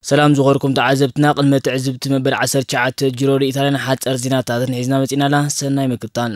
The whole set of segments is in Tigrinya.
ሰላም ዝኾርኩም ተዓዘብትና፣ ቅድሚ ትዕዝብቲ መበል ዓሰርተ ትሽዓተ ጅሮ ዲኢታልያን ሓጸር ዜናታትን ሒዝና መጺናላ። ሰናይ ምክታል።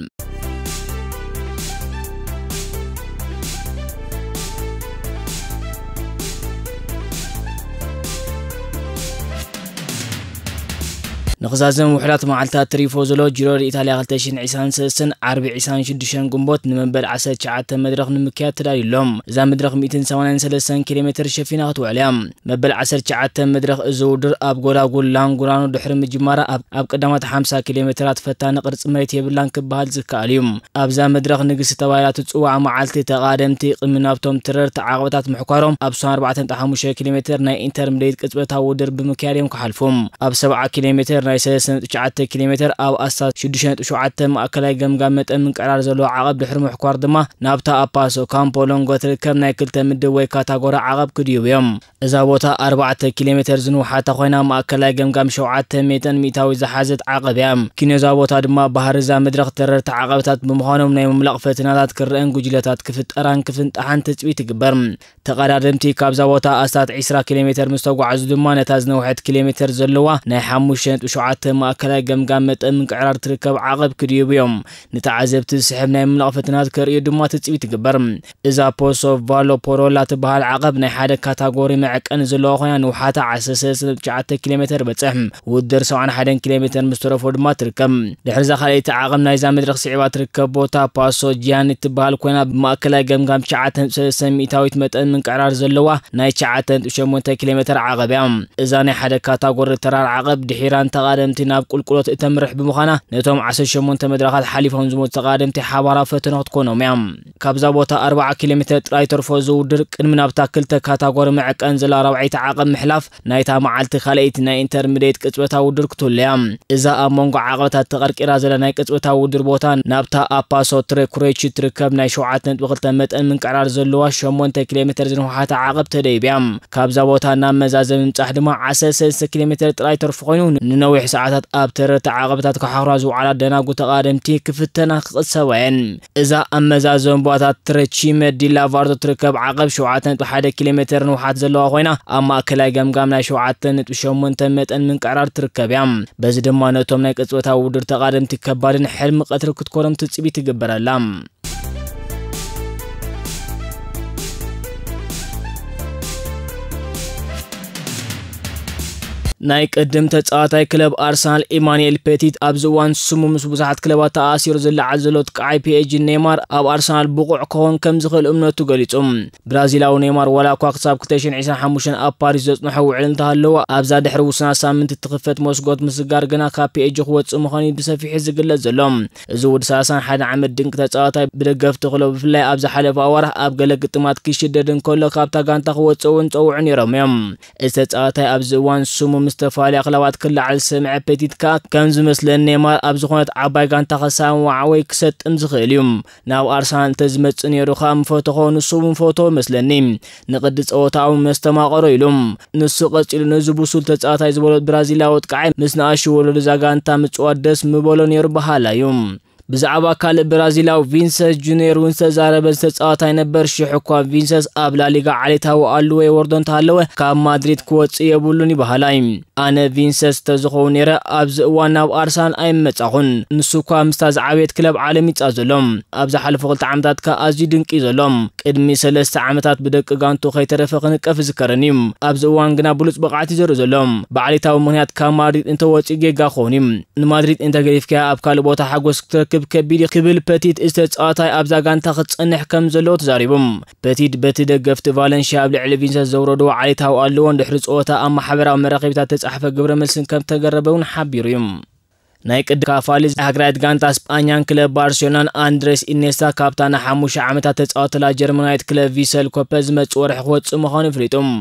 ንኽዛዘም ውሕዳት መዓልታት ተሪፎ ዘሎ ጅሮ ዲኢታልያ ክልተ ሽሕን ዕስራን ሰለስተን ዓርቢ ዕስራን ሽዱሽተን ግንቦት ንመበል ዓሰርተ ትሽዓተ መድረኽ ንምክያድ ተዳልዩ ኣሎ። እዛ መድረኽ ሚእትን ሰማንያን ሰለስተን ኪሎ ሜትር ሸፊና ክትውዕል እያ። መበል ዓሰርተ ትሽዓተ መድረኽ እዚ ውድድር ኣብ ጎላጉል ላንጉራኖ ድሕሪ ምጅማራ ኣብ፣ ኣብ ቀዳማት ሓምሳ ኪሎ ሜትራት ፈታኒ ቅርጺ መሬት የብላን ክበሃል ዝከኣል እዩ። ኣብዛ መድረኽ ንግስቲ ተባሂላ ትጽዋዕ መዓልቲ ተቓደምቲ ቅድሚ ናብቶም ተረርቲ ዓቐበታት ምሕኳሮም ኣብ ሱሳን ኣርባዕተ ነጥቢ ሓሙሽተ ኪሎ ሜትር ናይ ኢንተርምዴት ቅጽበታዊ ውድድር ብምክያድ እዮም ክሓልፉ። ኣብ ሰብዓ ኪሎ ሜትር ናይ ሰለስተ ነጥቢ ትሽዓተ ኪሎ ሜትር ኣብ ኣስታት ሽዱሽተ ነጥቢ ሸውዓተ ማእከላይ ገምጋም መጠን ምንቅዕራር ዘለዎ ዓቐብ ድሕሪ ምሕኳር ድማ ናብታ ኣብ ፓሶ ካምፖ ሎንጎ ትርከብ ናይ ክልተ ምድብ ወይ ካታጎሪ ዓቐብ ክድይቡ እዮም። እዛ ቦታ ኣርባዕተ ኪሎ ሜትር ዝንውሓታ ኮይና፣ ማእከላይ ገምጋም ሸውዓተ ሚእታዊ ዝሓዘት ዓቐብ እያ። ኪኖ እዛ ቦታ ድማ ባህሪ እዛ መድረኽ ተረርቲ ዓቐብታት ብምዃኖም ናይ ምምላቕ ፈተናታት ክረአን ጉጅለታት ክፍጠራን ክፍንጣሓን ትጽቢት ይግበር። ተቐዳደምቲ ካብዛ ቦታ ኣስታት ዕስራ ኪሎ ሜትር ምስ ተጓዕዙ ድማ ነታ ዝነውሐት ኪሎ ሜትር ዘለዋ ናይ ሓሙሽተ ነጥቢ ሸውዓተ ማእከላይ ገምጋም መጠን ምንቅዕራር ትርከብ ዓቐብ ክድይቡ እዮም። ንተዓዘብቲ ዝስሕብ ናይ ምምላቕ ፈተናት ከርእዩ ድማ ትጽቢት ይግበር። እዛ ፖሶ ቫሎ ፖሮላ ትበሃል ዓቐብ ናይ ሓደ ካታጎሪ መዐቀኒ ዘለዋ ኮይና፣ ንውሓታ ዓሰርተ ሰለስተ ነጥቢ ትሽዓተ ኪሎ ሜትር በጽሕ። ውድድር ሰብዓን ሓደን ኪሎ ሜትር ምስ ተረፎ ድማ ትርከብ። ድሕሪ እዛ ካልኣይቲ ዓቐብ ናይዛ መድረኽ ስዒባ ትርከብ ቦታ ፓሶ ጂያኒ ትበሃል ኮይና፣ ብማእከላይ ገምጋም ትሽዓተ ነጥቢ ሰለስተ ሚእታዊት መጠን ምንቅዕራር ዘለዋ ናይ ትሽዓተ ነጥቢ ሸሞንተ ኪሎ ሜትር ዓቐብ እያ። እዛ ናይ ሓደ ካታጎሪ ተራር ዓቐብ ድሒራን ተቓደምቲ ናብ ቁልቁሎት እተምርሕ ብምዃና፣ ነቶም ዓሰርተ ሸሞንተ መድረኻት ሓሊፎም ዝመጹ ተቓደምቲ ሓባራዊ ፈተነ ክትኮኖም እያ። ካብዛ ቦታ ኣርብዓ ኪሎ ሜትር ጥራይ ተርፎ ዝውድር ቅድሚ ናብታ ክልተ ካታጎሪ መዐቀን ዘላ ራብዐይቲ ዓቐብ ምሕላፍ ናይታ መዓልቲ ካልኣይቲ ናይ ኢንተርሚዲየት ቅጽበታዊ ውድድር ክትህሉ እያ። እዛ ኣብ መንጎ ዓቐበታት ተቐርቂራ ዘላ ናይ ቅጽበታዊ ውድድር ቦታ ናብታ ኣብ ፓሶ ትሬ ኩሬቺ ትርከብ ናይ ሸውዓተ ነጥቢ ክልተ መጠን ምንቅዕራር ዘለዋ ሸሞንተ ኪሎ ሜትር ዝንውሓታ ዓቐብ ተደይብ እያ። ካብዛ ቦታ ናብ መዛዘሚ ምብጻሕ ድማ ዓሰርተ ሰለስተ ኪሎ ሜትር ጥራይ ተርፉ ኮይኑ፣ ንነዊሕ ሰዓታት ኣብ ተረርቲ ዓቐበታት ክሓኽራ ዝውዓላ ደናጉ ተቓደምቲ ክፍተና ክቕሰባ እየን። እዛ ኣብ መዛዘሚ ቦታታት ትረቺመ ዲላ ቫርዶ ትርከብ ዓቐብ ሸውዓተ ነጥቢ ሓደ ኪሎ ሜትር ንውሓት ዘለዋ ኮይና፣ ኣብ ማእከላይ ገምጋም ናይ ሸውዓተ ነጥቢ ሸሞንተ መጠን ምንቅዕራር ትርከብ እያ። በዚ ድማ ነቶም ናይ ቅጽበታዊ ውድድር ተቓደምቲ ከባድን ሕልሚ ቀትሪ ክትኮኖም ትጽቢት ትግበረላ። ናይ ቅድም ተጻዋታይ ክለብ ኣርሰናል ኢማኑኤል ፔቲት ኣብዚ እዋን ስሙ ምስ ብዙሓት ክለባት ተኣሲሩ ዝለዓል ዘሎ ጥቃዓይ ፒኤጂ ኔይማር ኣብ ኣርሰናል ብቑዕ ክኸውን ከም ዝኽእል እምነቱ ገሊጹ። ብራዚላዊ ኔይማር ዋላ እኳ ክሳብ ክልተ ሽሕን ዕስራን ሓሙሽተን ኣብ ፓሪስ ዘጽንሖ ውዕል እንተሃለወ፣ ኣብዛ ድሕሪ ውሱናት ሳምንቲ እትኽፈት መስኮት ምስጋር ግና ካብ ፒኤጂ ክወጽእ ምዃኑ እዩ ብሰፊሑ ዝግለጽ ዘሎ። እዚ ወዲ ሰላሳን ሓደን ዓመት ድንቂ ተጻዋታይ ብደገፍቲ ክለቡ ብፍላይ ኣብ ዝሓለፈ ኣዋርሕ ኣብ ገለ ግጥማት ክሽደድ እንከሎ ካብታ ጋንታ ክወጽእ እውን ጸውዑ ነይሮም እዮም። እዚ ተጻዋታይ ኣብዚ እዋን ስሙ ምስ ተፈላለያ ክለባት ክለዓል ዝሰምዐ ፔቲት ከኣ ከም ዝመስለኒ ኔይማር ኣብ ዝኾነት ዓባይ ጋንታ ክሰማማዕ ወይ ክሰጥም ዝኽእል እዩ። ናብ ኣርሰናል እንተዝመጽእ ነይሩ ከኣ ምፈተኾ ንሱ እውን ፈተዎ መስለኒ። ንቕዲ ጸወታኡ እውን መስተማቐሮ ኢሉ። ንሱ ቀጺሉ ነዚ ብሱል ተጻዋታይ ዝበሎ ብራዚላዊ ኣጥቃዓይ ምስ ንኣሽቱ ወለዶ እዛ ጋንታ ምጽዋት ደስ ምበሎ ነይሩ በሃላይ እዩ። ብዛዕባ ካልእ ብራዚላዊ ቪንሰስ ጁኒየር እውን ዝተዛረበ ዝተጻዋታይ ነበር። ሽሕ እኳ ቪንሰስ ኣብ ላሊጋ ዓሌታዊ ኣለዎ ይወርዶ እንተሃለወ ካብ ማድሪድ ክወጽእ የብሉን እዩ በሃላይ። ኣነ ቪንሰስ ተዝኸውን ነይረ ኣብዚ እዋን ናብ ኣርሰናል ኣይመጻኹን። ንሱ እኳ ምስታ ዝዓበየት ክለብ ዓለም ይጻ ዘሎ። ኣብ ዝሓለፉ ክልተ ዓመታት ከኣ ኣዝዩ ድንቂ እዩ ዘሎ። ቅድሚ ሰለስተ ዓመታት ብደቂ ጋንቱ ከይተረፈ ክንቀፍ ዝከረን እዩ። ኣብዚ እዋን ግና ብሉጽ ብቕዓት እዩ ዘርኢ ዘሎ። ብዓሌታዊ ምኽንያት ካብ ማድሪድ እንተወጺኡ ጌጋ ክኸውን እዩ። ንማድሪድ እንተገዲፍካያ ኣብ ካልእ ቦታ ሓጎስ ክትረክብ ከቢድ እዩ ክብል ፐቲት እዚ ተጻዋታይ ኣብዛ ጋንታ ክትጸንሕ ከም ዘለዎ ተዛሪቡ። ፐቲት በቲ ደገፍቲ ቫለንሽያ ኣብ ልዕሊ ቪንሰስ ዘውረድዎ ዓሌታዊ ኣለዎን ድሕሪ ጸወታ ኣብ ማሕበራዊ መራኸቢታት ተጻሕፈ ግብረ መልስን ከም ተገረበ እውን ሓቢሩ እዩ። ናይ ቅድም ካፋሊ ሃገራዊት ጋንታ ስጳኛን ክለብ ባርሴሎናን ኣንድሬስ ኢኔስታ ካብታ ንሓሙሽተ ዓመታት ተጻወተላ ጀርመናዊት ክለብ ቪሰል ኮፐ ዝመጽእ ወርሒ ክወጽእ ምዃኑ ኣፍሊጡ።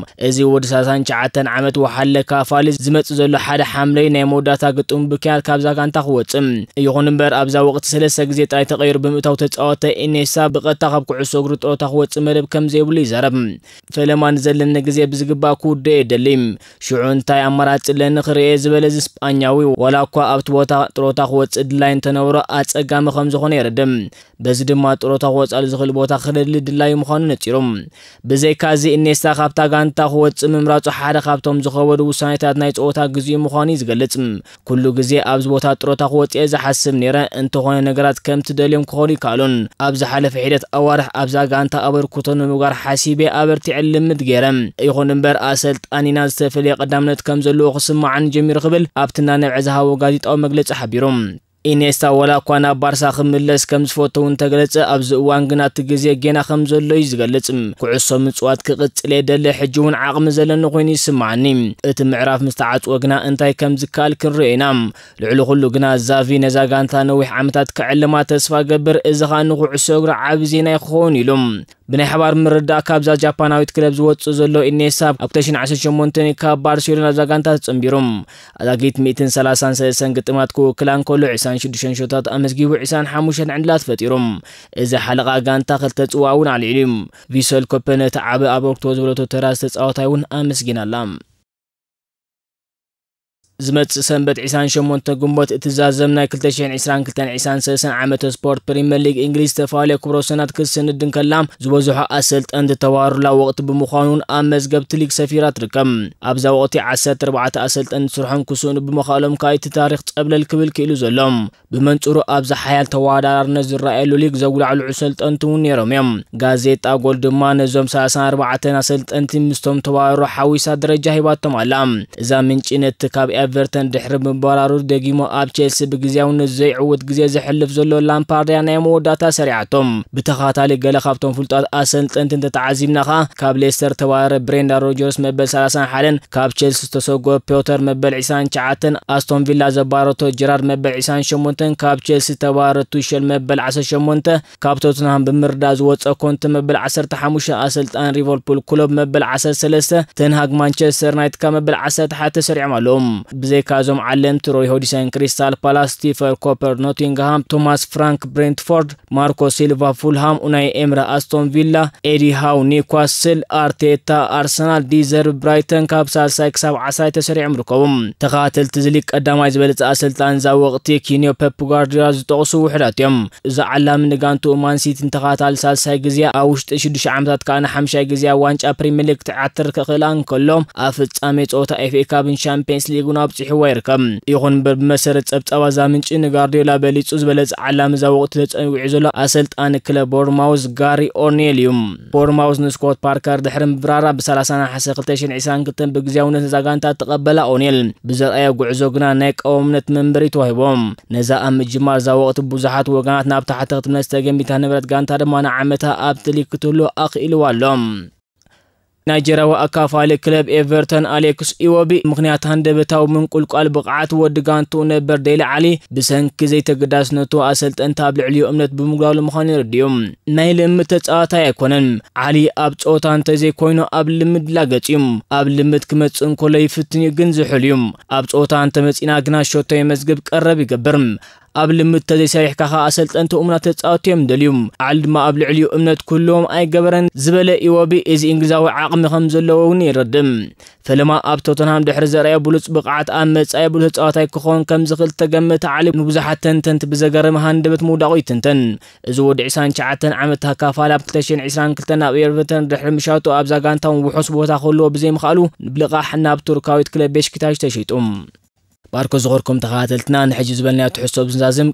እዚ ወዲ ሰላሳን ትሽዓተን ዓመት ወሓለ ካፋሊ ዝመጽእ ዘሎ ሓደ ሓምለይ ናይ መወዳእታ ግጥሙ ብኪያድ ካብዛ ጋንታ ክወጽእ። ይኹን እምበር ኣብዛ ወቕቲ ሰለስተ ግዜ ጥራይ ተቐይሩ ብምእታው ተጻወተ ኢኔስታ ብቐጥታ ካብ ኩዕሶ እግሪ ጥሮታ ክወጽእ መደብ ከም ዘይብሉ ይዛረብ። ፈለማ ንዘለኒ ግዜ ብዝግባእ ክውድኦ እየ ደሊ። ሽዑ እንታይ ኣማራጺ ኣለኒ ክርእየ ዝበለ እዚ ስጳኛዊ፣ ዋላ እኳ ኣብቲ ቦታ ጥሮታ ክወጽእ ድላይ እንተነበሮ ኣጸጋሚ ከም ዝኾነ የረድእ። በዚ ድማ ጥሮታ ክወጻሉ ዝኽእል ቦታ ክደሊ ድላዩ ምዃኑ ነጺሩ። ብዘይካዚ፣ ኢኔስታ ካብታ ጋንታ ክወጽእ ምምራጹ ሓደ ካብቶም ዝኸበዱ ውሳኔታት ናይ ጸወታ ግዜኡ ምዃኑ እዩ ዝገልጽ። "ኩሉ ግዜ ኣብዚ ቦታ ጥሮታ ክወጽእ እየ ዝሓስብ ነይረ፣ እንተኾነ ነገራት ከምቲ ደልዮም ክኾኑ ይከኣሉን። ኣብ ዝሓለፈ ሒደት ኣዋርሕ ኣብዛ ጋንታ ኣበርክቶ ንምግባር ሓሲበ ኣበርቲዐ ልምድ ገይረ። ይኹን እምበር ኣሰልጣኒና ዝተፈለየ ቀዳምነት ከም ዘለዎ ክስምዓኒ ጀሚሩ" ክብል ኣብቲ ናነብዐ ዝሃቦ ጋዜጣዊ መግለጺ ሓቢሩ። ኢኔስታ ዋላ እኳ ናብ ባርሳ ክምለስ ከም ዝፈቱ እውን እንተገለጸ፣ ኣብዚ እዋን ግና እቲ ግዜ ጌና ከም ዘሎ እዩ ዝገልጽ። "ኩዕሶ ምጽዋት ክቕጽል እየ ደለ፣ ሕጂ እውን ዓቕሚ ዘለኒ ኮይኑ ይስምዓኒ። እቲ ምዕራፍ ምስ ተዓጽወ ግና እንታይ ከም ዝከኣል ክንርኢ ኢና። ልዕሊ ኩሉ ግና ዛቪ ነዛ ጋንታ ነዊሕ ዓመታት ክዕልማ ተስፋ ገብር፣ እዚ ኸኣ ንኩዕሶ እግሪ ዓቢ ዜና እዩ ክኸውን" ኢሉ። ብናይ ሓባር ምርዳእ ካብዛ ጃፓናዊት ክለብ ዝወጽእ ዘሎ ኢኔሳ ኣብ ክልተ ሽሕን ዓሰርተ ሸሞንተን ካብ ባርሴሎና ኣብዛ ጋንታ ተጸንቢሩ። ኣዛጊት ሚእትን ሰላሳን ሰለስተን ግጥማት ክውክላ እንከሎ ዕስራን ሽዱሽተን ሾታት ኣመዝጊቡ ዕስራን ሓሙሽተን ዕድላት ፈጢሩ። እዚ ሓለቓ ጋንታ ክልተ ጽዋ እውን ኣልዒሉ እዩ። ቪሰል ኮፐ ነቲ ዓቢ ኣበርክቶ ዝበለቶ ተራ ዝተጻወታይ እውን ኣመስጊናላ። ዝመጽእ ሰንበት ዕስራን ሸሞንተ ግንቦት እትዛዘም ናይ ክልተ ሽሕን ዕስራን ክልተን ዕስራን ሰለስተን ዓመተ ስፖርት ፕሪምየር ሊግ እንግሊዝ ዝተፈላለዩ ክብረ ወሰናት ክትስንድ እንከላ፣ ዝበዝሑ ኣሰልጠንቲ ተዋሩላ ወቕቲ ብምዃኑን ኣብ መዝገብቲ ሊግ ሰፊራ ትርከብ። ኣብዛ ወቕቲ ዓሰርተ ኣርባዕተ ኣሰልጠንቲ ስርሖም ክስእኑ ብምኽኣሎም ከኣ እቲ ታሪኽ ጸብለል ክብል ክኢሉ ዘሎ። ብመንጽሩ ኣብዚ ሓያል ተወዳዳርነት ዝረኣየሉ ሊግ ዘጉላዕልዑ ሰልጠንቲ እውን ነይሮም እዮም። ጋዜጣ ጎል ድማ ነዞም ሰላሳን ኣርባዕተን ኣሰልጠንቲ ምስቶም ተዋረሩ ሓዊሳ ደረጃ ሂባቶም ኣላ። እዛ ምንጪ ነቲ ካብ ኤቨርተን ድሕሪ ምባራሩ ደጊሙ ኣብ ቼልሲ ብግዜያውነት ዘይዕውት ግዜ ዘሕልፍ ዘሎ ላምፓርድያ ናይ መወዳእታ ሰሪዓቶም። ብተኸታታሊ ገለ ካብቶም ፍሉጣት ኣሰልጠንቲ እንተተዓዚብና ኸኣ፣ ካብ ሌስተር ተባረረ ብሬንዳን ሮጀርስ መበል ሰላሳን ሓደን፣ ካብ ቼልሲ ዝተሰጎ ፒዮተር መበል ዕስራን ትሽዓተን፣ ኣስቶን ቪላ ዘባረቶ ጀራርድ መበል ዕስራን ሸሞንተን፣ ካብ ቼልሲ ዝተባረረ ቱሸል መበል ዓሰርተ ሸሞንተ፣ ካብ ቶትንሃም ብምርዳእ ዝወጸ ኮንተ መበል ዓሰርተ ሓሙሽተ፣ ኣሰልጣን ሊቨርፑል ክሎፕ መበል ዓሰርተ ሰለስተ፣ ተንሃግ ማንቸስተር ዩናይትድ ካብ መበል ዓሰርተ ሓደ ተሰሪዖም ኣለዉ። ብዘይካ እዞም ዓለምቲ ሮይ ሆዲሰን ክሪስታል ፓላስ፣ ስቲፈን ኮፐር ኖቲንግሃም፣ ቶማስ ፍራንክ ብሬንትፎርድ፣ ማርኮ ሲልቫ ፉልሃም፣ ኡናይ ኤምረ ኣስቶን ቪላ፣ ኤዲ ሃው ኒውካስል፣ ኣርቴታ ኣርሰናል፣ ዲዘርቢ ብራይተን ካብ ሳልሳይ ክሳብ ዓስራይ ተሰሪዖም ይርከቡ። ተኸታተልቲ እዚ ሊግ ቀዳማይ ዝበለጸ ኣሰልጣን እዛ ወቕቲ ኪንዮ ፔፕ ጓርዲዮላ ዝጠቕሱ ውሑዳት እዮም። እዚ ዓላሚ ንጋንትኡ ማን ሲቲ ንተኸታታሊ ሳልሳይ ግዜ ኣብ ውሽጢ ሽዱሽተ ዓመታት ከኣ ንሓምሻይ ግዜ ኣብ ዋንጫ ፕሪምየር ሊግ ክትዓትር ክኽእላ እንከሎ፣ ኣብ ፍጻሜ ጸወታ ኤፍ ኤ ካፕን ቻምፒየንስ ሊግን ኣብጺሕዋ ይርከብ። ይኹን እምበር ብመሰረት ጸብጻብ እዛ ምንጪ ንጋርዲዮላ በሊጹ ዝበለጸ ዓላሚ እዛ ወቕቲ ተጸዊዑ ዘሎ ኣሰልጣኒ ክለብ ቦርማውዝ ጋሪ ኦኔል እዩ። ቦርማውዝ ንስኮት ፓርከር ድሕሪ ምብራራ ብሰላሳ ነሓሰ ክልተ ሽሕን ዕስራን ክልተን ብግዜያውነት ነዛ ጋንታ ተቐበላ ኦኔል ብዘርኣዮ ጉዕዞ ግና ናይ ቀዋምነት መንበሪ ተዋሂቦም። ነዛ ኣብ ምጅማር እዛ ወቕቲ ብዙሓት ወገናት ናብ ታሕቲ ክትምለስ ተገሚታ ነበረት፣ ጋንታ ድማ ንዓመታ ኣብቲ ሊግ ክትህሉ ኣኽኢልዋ ኣሎ። ናይጀርያዊ ኣካፋሊ ክለብ ኤቨርተን ኣሌክስ ኢዎቢ ምኽንያት ሃንደበታዊ ምንቁልቋል ብቕዓት ወዲ ጋንትኡ ነበር ዴሊ ዓሊ ብሰንኪ ዘይተገዳስነቱ ኣሰልጠንቲ ኣብ ልዕሊኡ እምነት ብምጉዳሉ ምዃኑ የረድኡ። ናይ ልምድ ተጻዋታይ ኣይኮነን። ዓሊ ኣብ ጸወታ እንተዘይኮይኑ ኣብ ልምድ ላገጽ እዩ። ኣብ ልምድ ክመጽእ እንከሎ ይፍትን እዩ፣ ግን ዝሑል እዩ። ኣብ ጸወታ እንተመጺና ግና ሸቶ የመዝግብ፣ ቀረብ ይገብር። ኣብ ልምድ ተዘይሰሪሕካ ኸኣ ኣሰልጠንቲ እሙናት ተጻወትቲ እዮም ደልዩ። ዓሊ ድማ ኣብ ልዕሊኡ እምነት ክህልዎም ኣይገበረን ዝበለ ኢዎቢ፣ እዚ እንግሊዛዊ ዓቕሚ ከም ዘለዎ እውን የረድእ። ፈለማ ኣብ ቶተንሃም ድሕሪ ዘርኣዮ ብሉጽ ብቕዓት ኣብ መጻኢ ብሉጽ ተጻዋታይ ክኸውን ከም ዝኽእል ዝተገመተ ዓሊ ንብዙሓት ተንተንቲ ብዘገርም ሃንደበት ምውዳቑ ይትንተን። እዚ ወዲ ዕስራን ትሽዓተን ዓመት ተካፋሊ ኣብ ክልተ ሽሕን ዕስራን ክልተን ኣብ ኤቨርተን ድሕሪ ምሻቱ ኣብዛ ጋንታ እውን ውሑስ ቦታ ክህልዎ ብዘይምኽኣሉ ብልቓሕ ናብ ቱርካዊት ክለብ ቤሽክታሽ ተሸይጡ። ባርኮ ዝኸርኩም ተኸታተልትና ንሕጂ ዝበልናዮ ትሕዝቶ ብዝዛዝም